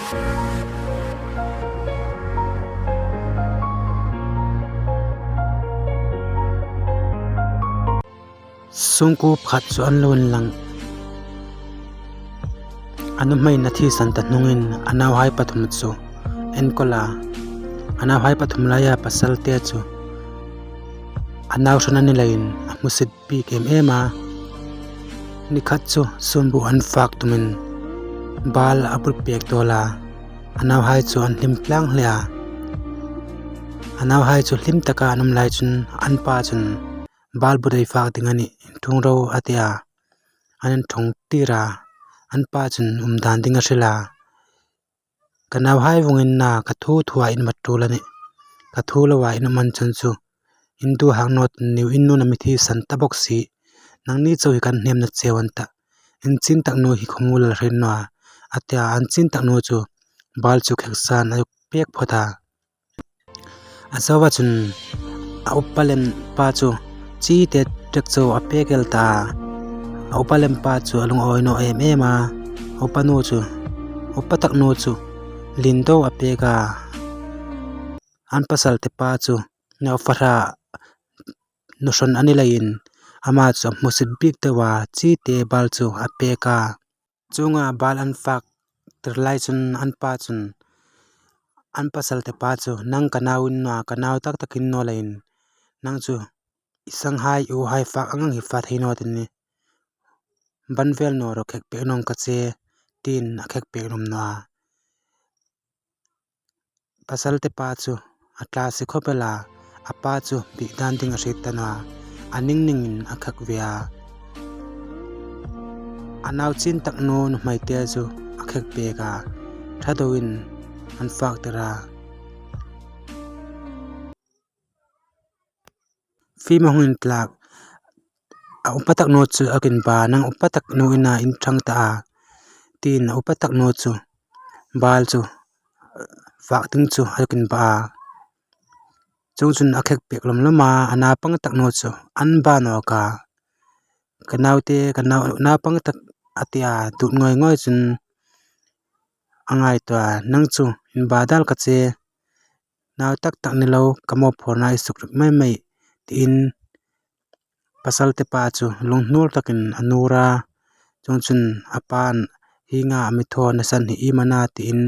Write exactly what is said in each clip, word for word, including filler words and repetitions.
Sungkuo pakhat chu an lo inlang. A nuhmeiin a thisan ta hnungin a nauhai pathum chu enkawla, a nauhai pathum laia pasalte chu a nau hran a ni leiin a hmusit bik em em a. Ni khat chu sunbuh an fak tumin bal a bul pek tawl a, a nauhai chu an hlim tlang hle a. A nauhai chu hlim taka an um lai chun an pa chun, "Bal but ei fak ding a nih, inṭhung ro," a ti a. An inṭhung tir a, an pa chun um dan ding a hril a. "Ka nauhai vawng in na, ka thu thua in mat tul a nih. Ka thu loa in um an chun chu in duhak naw tah, in nuna mi thisan ta bok si. Nangni chau hi kan hnemna cheu an tah. In chin tak nu hi khawmu lal hre naw a," a ti a. An chin tak nu chu bal chu khek san a pek phawt a. A zoa chun a upa lem pa chu chite ṭek chau a pek el ta a. A upa lem pa chu a lungawi naw em em a. A upa nu chu, upa tak nu chu lien deu a pek a. An pasalte pa chu nau fahra nuhran a ni leiin ama chu a hmusit bik deu a, chite bal chu a pek a. Chuonga bal an fak tir lai chun an pa chun, an pasalte pa chu, "Nang ka nau in naw, ka nau tak tak in naw leiin nang chu i sanghai, i uhai fak ang ang hi fak thei naw ti ni. Ban vel naw ro, khek pek naw ning ka che," tiin a khek pek nuom naw a. Pasalte pa chu a tlak si khawp el a, a pa chu biek dan ding a hriet ta naw a, a ning ningin a khek ve a. A nau chin tak nu nuhmeite chu a khek pek a, ṭha deuin an fak tir a. Fim a hung intlak, a upa tak nu chu a kin ba, "Nang upa tak nu ina in ṭhang ta a," tiin a upa tak nu chu bal chu fak ding chu a kin ba a. Chuongchun a khek pek lawm lawm a, a naupang tak nu chu an ba nawk a. "Ka naute, ka nau, naupang tak," a ti a, dut ngawi ngawi chun a ngaituo a, "Nang chu in ba dal ka che, nau tak tak ni lo, ka mawphurna i suk rik mei mei," tiin pasalte pa chu lunghnul takin a nuor a. Chuongchun a pa'n, "Hienga a mi thaw nasan hi iem a na?" tiin,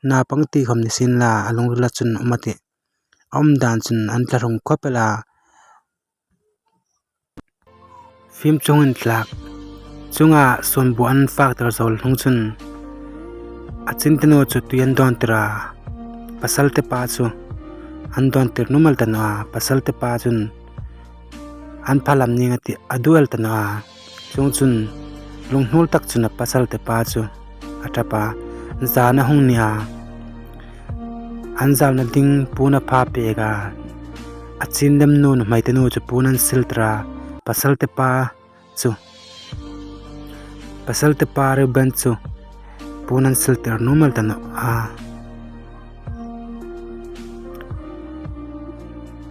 naupang ti khawm ni sien la, a lungrila chun um a tih. A um dan chun an thlahrung khawp el a. Fim chu hung intlak. Chuonga sunbuh an fak tir zo hnung chun a chin tak nu chu tui an dawn tir a, pasalte pa chu an dawn tir nuom el ta naw a, pasalte pa chun an pha lam ning a tih, a duh el ta naw a. Chuongchun lunghnul tak chun a pasalte pa chu a ṭap a, zan a hung ni a. An zalna ding puon a pha pek a, a chin lem nu nuhmeite nu chu puon an sil tir a, pasalte pa chu, pasalte pa Reuben chu puon an sil tir nuom el ta naw a.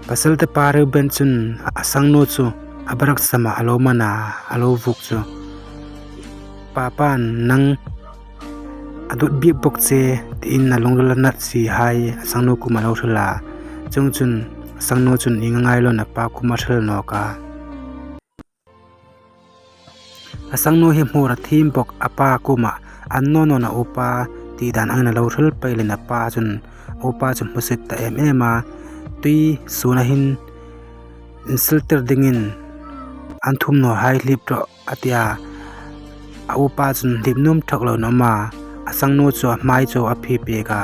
Pasalte pa Reuben chun a sangnu chu a barak samah a lo man a, a lo vuok chu, "Papa'n nang a dut bik bok che," tiin a lungrila nat si hai a sangnu kuomah a lo hril a. Chuongchun a sangnu chun ieng ang ngai loin a pa kuomah a hril nawk a. A sangnu hi hmur a thiem bok, a pa kuomah an naw nawna upa ti dan angin a lo hril pei leiin a pa chun upa chu hmusit ta em em a. Tui suna hin insil tir dingin an thum naw hai hlip rawh a ti a. A upa chun hlip nuom thak loin a um a. A sangnu chu a hmai chu a phi pek a.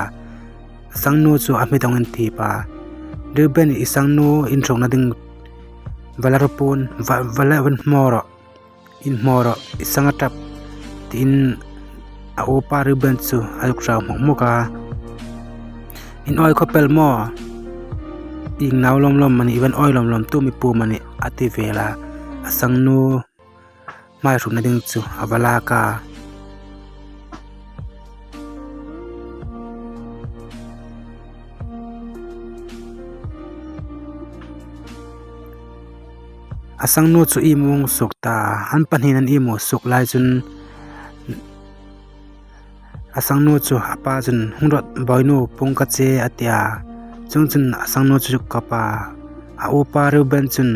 A sangnu chu a hming dawngin thip a. "Reuben, i sangnu inhrukna ding va la rawh puon, va, va la, va inhmaw rawh, inhmaw rawh, i sang a ṭap," tiin a upa Reuben chu a zuk rau hmuk hmuk a. "In awi khawp el maw? Ieng nau lawm lawm a nih, i va awi lawm lawm tu mi pu am a nih," a ti vel a. A sangnu hmai hrukna ding chu a va lak a. A sangnu chu iem am a hung suok ta, an pahniin an iem am a hung suok lai chun, A sangnu chu a pa chun, "Hung rawh, bawinu, pung ka che," a ti a. Chuongchun a sangnu chu kap a. A upa Reuben chun,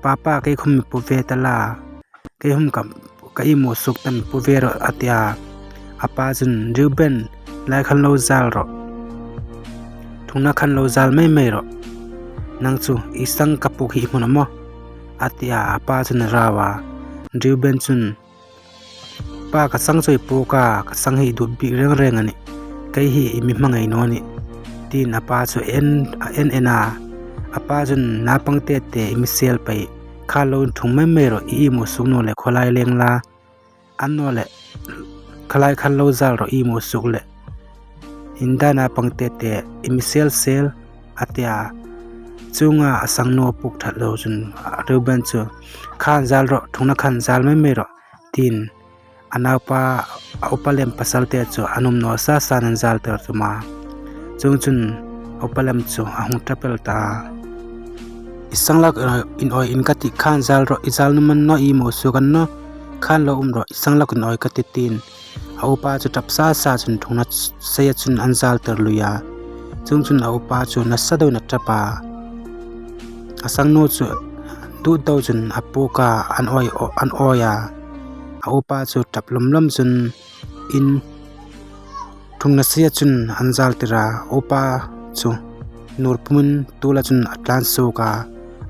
"Papa, kei khawm mi pu ve ta la. Kei khawm ka, ka imu suok ta, mi pu ve rawh," a ti a. A pa chun, "Reuben, lai khan lo zal rawh. Thungna khan lo zal mei mei rawh. Nang chu i sang ka puk hi hmu naw maw?" a ti a. A pa chun a rau a. Reuben chun, "Pa, ka sang chu i puk a, ka sang hi i dut bik reng reng a nih. Kei hi i mi hmangai naw nih," tiin a pa chu en, a en en a. A pa chun, "Naupang tete, i mi sel pei. Khan lo thung mei mei rawh, i imu suok naw leh khawlai leng la. Annawleh, khalai khan lo zal rawh, i imu suok leh. Inda naupang tete, i mi sel sel," a ti a. Chuonga a sangnu puk ṭhat zo chun, Reuben chu, "Khan zal rawh, thungna khan zal mei mei rawh," tiin a naupa, a upa lem pasal te chu an um naw sa sain an zal tir tum a. Chuongchun a upa lem chu a hung ṭap el ta a. "I sang lak in awi in ka tih, khan zal rawh, i zal nuom a ni naw, i imu suok a ni naw. Khan lo um rawh, i sang lak in awi ka tih," tiin a upa chu ṭap sa sa chun thungna seia chun an zal tir lui a. Chuongchun a upa chu nasa deuin a ṭap a. A sangnu chu dut deu chun a puk a, an awi, an awi a. A upa chu ṭap lawm lawm chun in thungna seia chun an zal tir a. A upa chu nur pumin tuola chun a tlan suok a.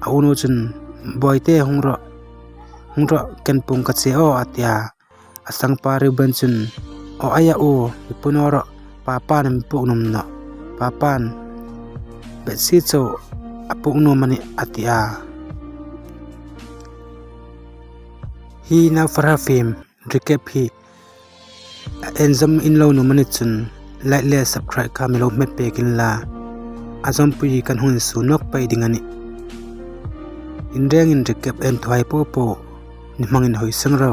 A unu chun, "Bawite, hung rawh, hung rawh, ken pung ka che aw," a ti a. A sangpa Reuben chun, "Aw, aia u, mi pu naw rawh, Papa'n a mi puk nuom nawh. Papa'n bedsheet chau a puk nuom a nih," a ti a. Hi Nau Fara Film recap hi a en zawm in lo nuom a ni chun like le subscribe kha mi lo hmet pek inla, a zawmpui kan hung insuo nawk pei ding a nih. Inrengin recap en thuoi po po ni hmangin hoi seng ro.